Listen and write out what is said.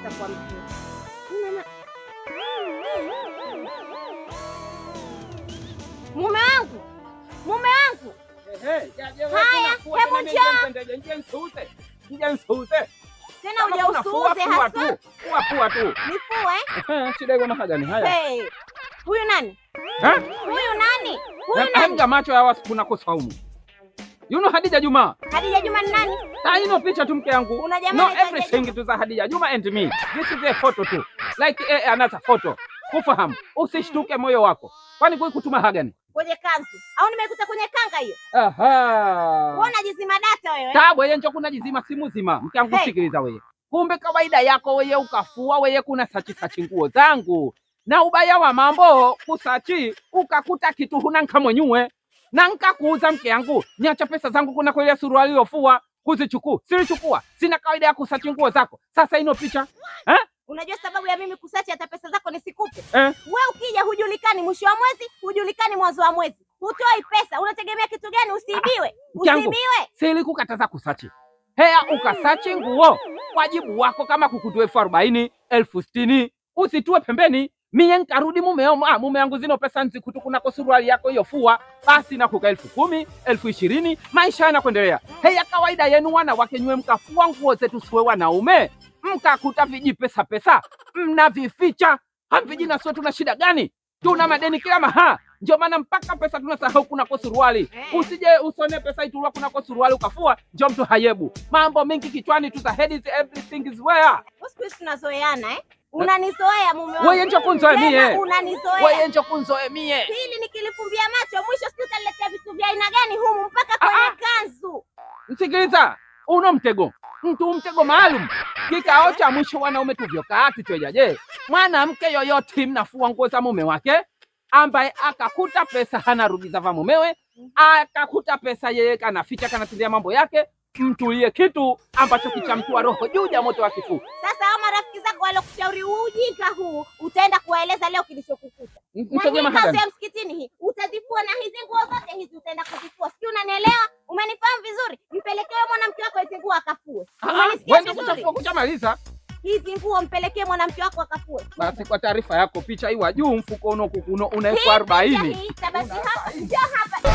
Nitakwambia. Mume wangu. Mume wangu. Haya, hebu njoo. Nje. Tena uje usuuze hasa. Fua tu. Nifue? Shida iko na gani? Haya. Hey. Huyu nani? Huyu nani? Huyu nani? Hanga macho hawa kuna kusaumu. You know Hadija Juma. Hadija Juma ni nani? Ah, ino picha tu mke yangu. Una jamaa no everything to za Hadija Juma and me. This is a photo too. Like another photo. Kufahamu. Usishtuke moyo wako. Kwani kui kutuma hagani? Kwenye kanzu. Au nimekuta kwenye kanga hiyo? Aha. Wewe unajizima data wewe. Tabu wewe njoo kuna jizima simu zima. Mke wangu sikiliza wewe. Kumbe kawaida yako wewe ukafua wewe kuna sachi nguo zangu. Na ubaya wa mambo kusachi ukakuta kitu huna nkamwenyue. Na nkakuuza mke yangu, niacha pesa zangu kuna kwa ile suruali iliyofua kuzichukua. Silichukua. Sina kawaida ya kusachi nguo zako. Sasa ino picha. Eh? Unajua sababu ya mimi kusachi hata pesa zako nisikupe? Eh? Wewe ukija hujulikani mwisho wa mwezi, hujulikani mwanzo wa mwezi. Hutoi pesa, unategemea kitu gani? Usiibiwe. Usiibiwe. Silikukataza kusachi. Hea ukasachi nguo. Wajibu wako kama kukutoa 1040, 1060, usitue pembeni. Mie nkarudi mume mume yangu zino pesa nzikutu kunako suruali yako hiyo fua, basi nakuka 10,000, 20,000, maisha yanakuendelea. Heya kawaida yenu wanawake nywe mkafua nguo zetu siwe wanaume, mkakuta vijipesa pesa, mnavificha. Hamvijina sio tuna shida gani? Tuna madeni kila maha. Ndio maana mpaka pesa tunasahau kunako suruali. Usije usone pesa itulwa kunako suruali ukafua, ndio mtu hayebu. Mambo mengi kichwani to the head is everything is where. Siku hizi tunazoeana eh? Unanizoea mume wangu. Wewe njoo kunzoe mie. Unanizoea. Wewe njoo kunzoe mie. Pili nikilifumbia macho mwisho sijui utaniletea vitu vya aina gani humu mpaka kwenye kanzu. Msikiliza, uno mtego. Mtu mtego maalum. Kikao cha mwisho wanaume tuvyokaa tuchojaje. Mwanamke yoyote mnafua nguo za mume wake ambaye akakuta pesa hana rudiza va mumewe, akakuta pesa yeye kanaficha kanatindia mambo yake, mtulie kitu ambacho kichamtua roho juu ya moto wa kifuu. Sasa hao marafiki zako walokushauri ujinga huu utaenda kuwaeleza leo kilichokukuta. Na hii ya msikitini hii utazifua na hizi nguo zote hizi utaenda kuzifua. Sijui unanielewa? Umenifahamu vizuri? Mpelekee mwanamke wako hizi nguo akafue. Umenisikia vizuri? Kuchamaliza. Hizi nguo mpelekee mwanamke wako akafue. Basi kwa taarifa yako picha hii wa juu mfuko uno kukuno una 40,000. Basi hapa njoo hapa.